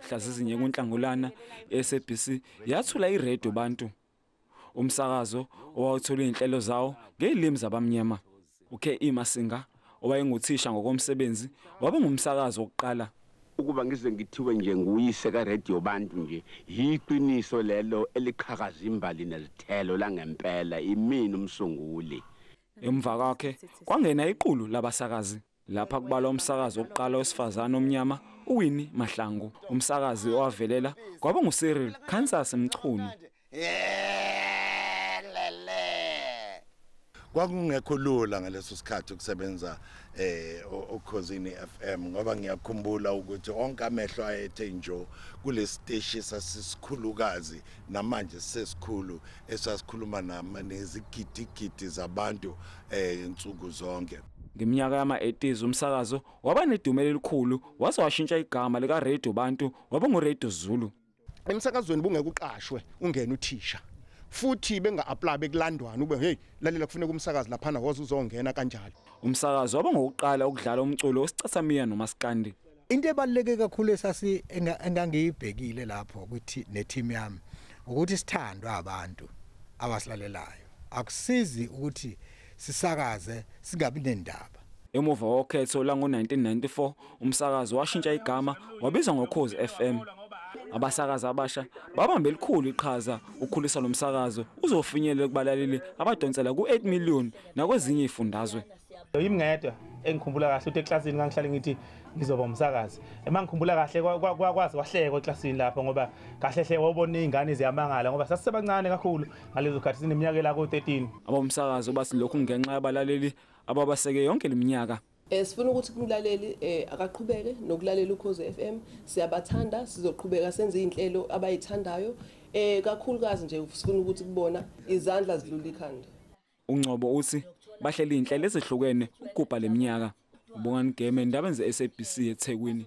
Mhla zizinye kuNhlangulana, iSABC yathula iRadio Bantu, umsakazo owawuthola izinhlelo zawo ngezilimi zabamnyama. uK.E Masinga, owayenguthisha ngokomsebenzi, wabe ngumsakazi wokuqala. Ukuba ngize ngithiwe nje nguyise kaRadio Bantu nje, yiqiniso lelo eliqhakaza imbali nezithelo langempela, imini umsunguli. Emva kwakhe kwangena iqulu labasakazi. Lapha kubalwa umsakazi wokuqala wesifazane omnyama, uWinnie Mahlangu. Umsakazi owavelela kwaba nguCyril Kansas Mchunu. Kwakungekho lula ngaleso sikhathi ukusebenza oKhozini FM, ngoba ngiyakhumbula ukuthi onke amehlo ayethe njo kule siteshi sasisikhulukazi, namanje sesikhulu, esasikhuluma nama nezigidigidi zabantu insuku zonke. Ngeminyaka yama-80s umsakazo waba nedumela elikhulu, waze washintsha igama lika Radio Bantu waba nguRadio Zulu. Emsakazweni bungeke uqashwe ungene uthisha, futhi benga-apply bekulandwana ube hey lalela kufuneka umsakazi laphana woze uzongena kanjalo. Umsakazo waba ngokuqala ukudlala umculo wesicathamiya nomaskandi. Into ebaluleke kakhulu esasi engangiyibhekile lapho ukuthi neteam yami ukuthi sithandwe abantu abasilalelayo. Akusizi ukuthi sisakaze singabi nendaba. Emuva kokhetho lango-1994 umsakazo washintsha igama wabizwa ngoKhozi FM. Abasakazi abasha babambe elikhulu iqhaza ukukhulisa lo msakazo uzofinyelela kubalaleli abadonsela ku-8 million nakwezinye izifundazwe. Yimi ngedwa engikhumbula kahle ukuthi eklasini ngangihlale ngithi ngizoba umsakazi. Ema ngikhumbula kahle kwakwazi kwahlekwa eklasini lapho, ngoba kahle hle wawubona izingane ziyamangala ngoba sasisebancane kakhulu ngalezo khathi, sineminyaka la ko-13. Abomsakazo bathi lokhu ngenxa yabalaleli ababaseke yonke leminyaka. Sifuna ukuthi kumlaleli akaqhubeke nokulalela uKhozi FM. Siyabathanda, sizoqhubeka senze izinhlelo abayithandayo. Kakhulukazi nje sifuna ukuthi kubona izandla zidlula ikhanda. Ungcobo uthi bahleli inhlelo ezihlukene ukugubha leminyaka. Ubongani Game, indaba ze-SABC eThekwini.